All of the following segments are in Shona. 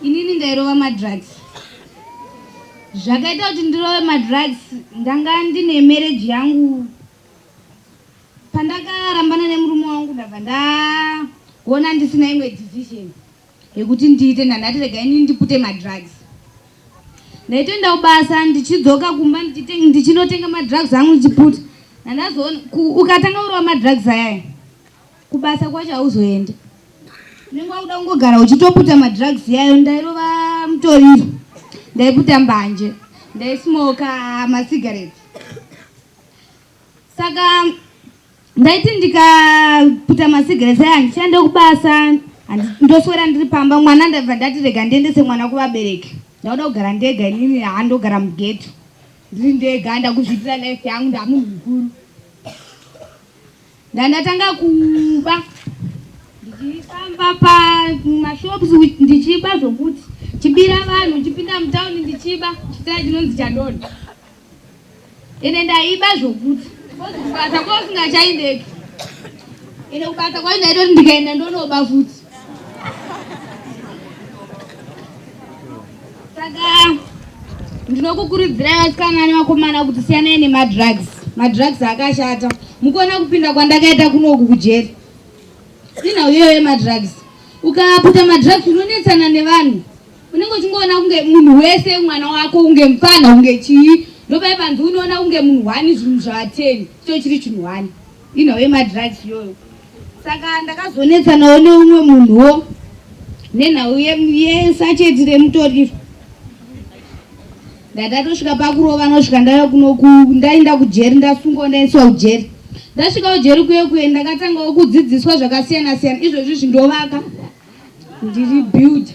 Inini ndairova madrugs. Zvakaita kuti ndirove madrugs ndanga ndine marriage yangu. Pandakarambana nemurume wangu ndabva ndaona ndisina imwe decision yekuti ndiite ndandati rega inini ndipute madrugs. Ndaitoenda kubasa ndichidzoka kumba ndichinotenga madrugs angu ndichiputa. Ndandazoona ukatanga kurova madrugs ayaya Kubasa kwacho hauzoende. Unenge wakuda kungogara uchitoputa madrugs yayo. Ndairova mutoriro, ndaiputa mbanje, ndaismoka macigarettes. Saka ndaiti ndikaputa macigarettes aya handichaende kubasa, ndoswera ndiri pamba. Mwana ndabva ndati rega ndiendese mwana kuvabereki. Ndakuda kugara ndega inini, handogara mughetto ndiri ndega, ndakuzviitira life yangu, ndamunhu mukuru. Ndandatanga kuba ndichifamba pamashops ndichiba zvokuti chibira vanhu chipinda mutauni ndichiba chitaya chinonzi chadonha ende ndaiba zvokuti kubasa kwausingachaendeki ende kubasa kwacho ndaitoti ndikaenda ndonoba futi Saka ndinokukurudzirai vasikana nevakomana kuti siyanai nemadrugs. Madrugs akashata. Mukuona kupinda kwandakaita kunoku kujeri. Inhau iyoyo yemadrugs. Ukaputa madrugs unonetsana nevanhu. Unenge uchingoona kunge munhu wese mwana wako kunge mupfanha kunge chii. Ndopai panzi unoona kunge munhu hwani zvinhu zvaateni. Icho chiri chinhu hwani. Inhau yemadrugs iyoyo. Saka ndakazonetsanawo neumwe munhuwo nenhau yesacheti remutoriro. Ndatosvika pakurova nosvika ndauya kuno ndaenda kujeri ndasungwa ndaiswa kujeri. Ndasvika kujeri kuye kuye ndakatangawo kudzidziswa zvakasiyana siyana izvozvi zvindovaka ndiri builder.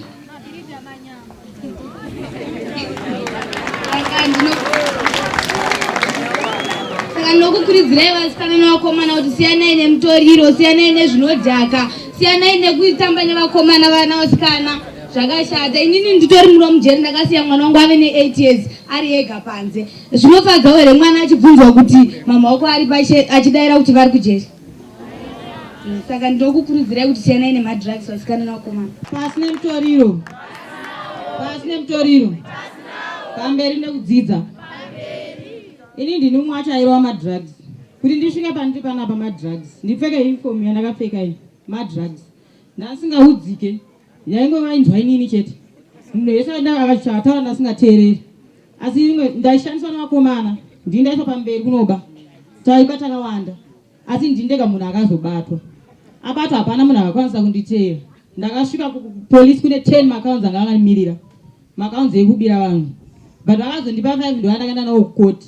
Saka ndinokukurudzirai vasikana nevakomana kuti siyanai nemutoriro, siyanai nezvinodhaka, siyanai nekutamba nevakomana vana vasikana zvakashata. Inini nditori muno mujeri ndakasiya mwana wangu ave ne8 years ari ega panze. Zvinofadzawo here mwana achibvunzwa kuti mama wako ari pashe achidaira kuti vari kujeri? Saka ndinokukurudzirai kuti siyanai nemadrugs vasikana nevakomana. Pasi nemutoriro. Pasi nemutoriro. Pamberi nekudzidza. Ini ndini umwe wacho airova madrugs. Kuti ndisvike pandiri panapa madrugs. Ndipfeke uniform yandakapfeka iyi. Madrugs. Ndasingaudzike. Yaingova inzwa inini chete. Munhu wese akataura ndasingateereri. Asi rimwe ndaishandiswa nevakomana. Ndini ndaiswa pamberi kunoba. Taiba takawanda. Asi ndini ndega munhu akazobatwa. Abatwa hapana munhu akakwanisa kunditeera. Ndakasvika kupolice kune 10 macounts anga akandimirira. Macounts ekubira vanhu. But vakazondipa 5 ndova ndakaenda nawo kucourt.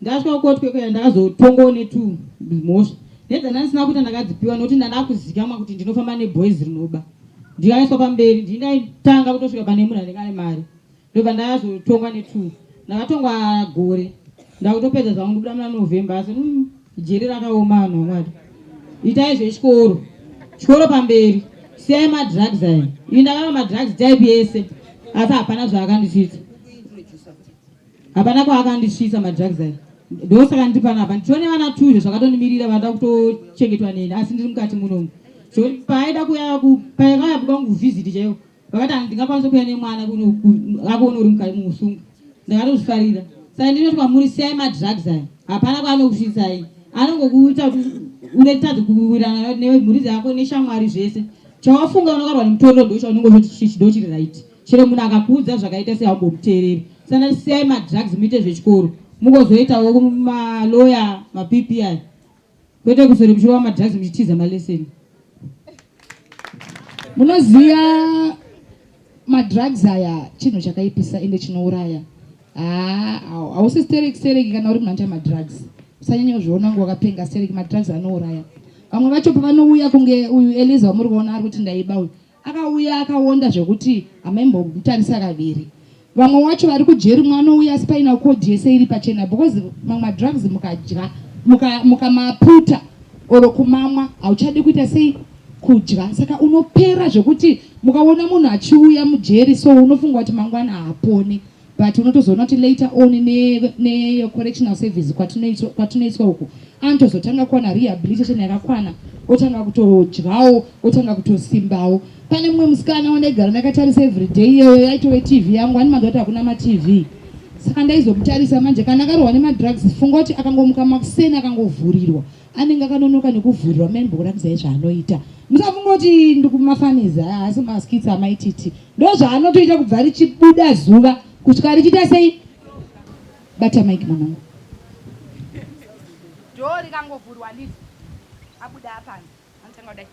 Ndasvika kucourt kwekuya ndakazotongwawo ne2 mhosva. Nedzanda ndisina kuita ndakadzipiwa nokuti ndandakuzikamwa kuti ndinofamba neboys rinoba. Ndikaiswa pamberi ndini ndaitanga kutosvika pane munhu anenge ane mari. Ndobva ndazotongwa netwo. Ndakatongwa gore. Ndakutopedza zvangu ndobuda muna November asi mm, jeri rakaoma vanhu vamwari. Itai zvechikoro. Chikoro pamberi. Siyai madrugs aya. Ini ndakarova madrugs type yese asi hapana zvaakandisvitsa. Hapana kwaakandisvitsa madrugs aya. Ndosaka ndiri panapa. Ndichione vana tuzvo zvakatondimirira vanoda kutochengetwa neni asi ndiri mukati munomu. So paaida kuya paakauya kwangu visit chaiyo Vakati handingakwanise kuuya nemwana kuno akuona uri mukati muusungwa. Ndakatozvifarira. Saka ndinoti kwamuri siyai madrugs aya. Hapana kwaanokusvitsai. Anongokuita kuti unetadza kuwirirana nemhuri dzako neshamwari zvese. Chawafunga unokarwa nemutoriro ndochaunenge uchiti chichi ndochiri right. Chero munhu akakuudza zvakaita sei haumbomuteereri. Saka ndati siyai madrugs muite zvechikoro. Mugozoitawo malawyer maPPI. Kwete kuswera muchirova madrugs muchitiza malesson. Munoziva madrugs aya chinhu chakaipisa ende chinouraya. Haa hausi stereki stereki kana uri munhu anoita madrugs. Usanyanya kuzviona kunge wakapenga stereki madrugs anouraya. Vamwe vacho pavanouya kunge uyu Eliza wamuri kuona ari kuti ndaiba uyu. Akauya akawonda zvekuti hamaimbomutarisa kaviri. Vamwe wacho vari kujeri umwe anouya asi paina code yese iri pachena because mamwe madrugs mukadya mukamaputa or kumamwa hauchadi kuita sei kudya saka unopera zvekuti mukaona munhu achiuya mujeri so unofunga kuti mangwana haapone but unotozoona kuti later on necorrectional ne service kwatinoiswa uku anotozotanga kuwana rehabilitation yakakwana otanga kutodyawo otanga kutosimbawo Pane mumwe musikana wandaigara ndakatarisa everyday iyoyo yaitove TV yangu ani manzwa kuti hakuna maTV. Saka ndaizomutarisa manje kana akarohwa nemadrugs funga kuti akangomuka makuseni akangovhurirwa anenge akanonoka nekuvhurirwa mai ndimbokuratidzai zvaanoita. Musafunga kuti ndikumafaniza haasi maskits amaititi. Ndozvaanotoita kubva richibuda zuva kusvika richiita sei? Bata mic mwanangu. Door rikangovhurwa handiti abuda apanze anotanga kudai.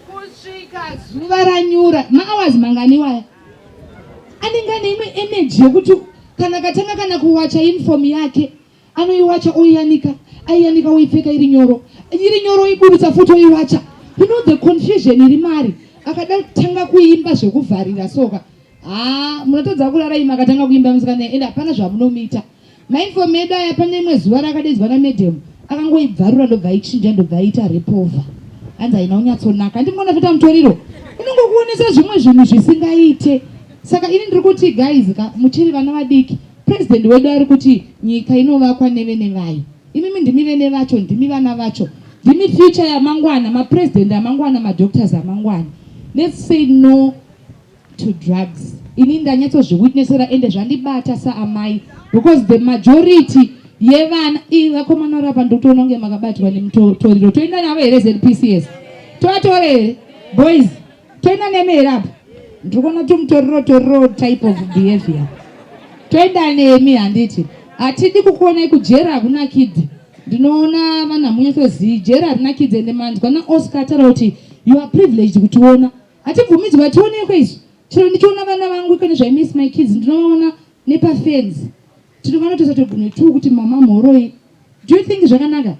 Kusvika zuva ranyura mahours mangani waya anenge ane imwe energy yekuti kana katanga kana kuwacha uniform yake Anoiwacha oiyanika, aiyanika oipfeka iri nyoro, iri nyoro oiburutsa futi oiwacha. You know the confusion iri mari. Akada kutanga kuimba zvekuvharira soka. Haa munotadza kurara imi akatanga kuimba musikana ende hapana zvamunomuita. Mainform edu aya pane rimwe zuva raakadaidzwa namadam akangoibvarura ndobva aichinja ndobva aita repova. Hanzi haina kunyatsonaka. Handiti munoona zvinoita mutoriro? Unongokuonesa zvimwe zvinhu zvisingaite. Saka ini ndiri kuti guys ka muchiri vana vadiki. President wedu ari kuti nyika inovakwa nevene vayo. Imimi ndimi vene vacho, ndimi vana vacho, ndimi future yamangwana, mapresident amangwana, madoctors amangwana. Let's say no to drugs. Ini ndanyatsozviwitnessera ende zvandibata saamai because the majority yevana ii vakomana vari apa ndotoona kunge makabatwa nemutoriro. Toenda navo here ZPCS? Tovatore here boys? Toenda nemi here apa? Ndiri kuona tumutoriro toriro type of behavior. Toenda nemi handiti? Hatidi kukuonai kujeri hakunakidzi. Ndinoona vanhu hamunyatsozivi jeri harinakidzi ende manzwa naOscar ataura kuti you are privileged kutiona. Hatibvumidzwi hationekwe isu. Chero ndichiona vana vangu ikone zvai miss my kids ndinovaona nepafenzi. Tinovanotesa togunwe tuu kuti mama mhoroi. Do you think zvakanaka?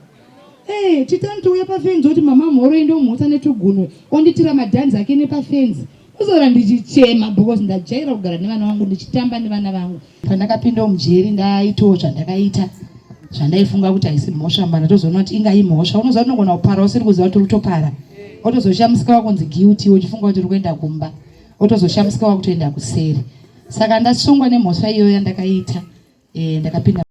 Hey, eh, titani touya pafenzi oti mama mhoroi ndomhutsa netugunwe onditira madhanzi ake nepafenzi. Kuzora ndichichema because ndajaira kugara nevana vangu ndichitamba nevana vangu. Pandakapinda mujeri ndaitawo zvandakaita zvandaifunga kuti haisi mhosva mba ndatozoona kuti inga imhosva. Unoziva kuti unogona kupara usiri kuziva kuti uri kutopara. Otozoshamisika wakunzi guilty uchifunga kuti uri kuenda kumba. Otozoshamisika wakutoenda kuseri. Saka ndasungwa nemhosva iyoyo yandakaita. Eh, ndakapinda.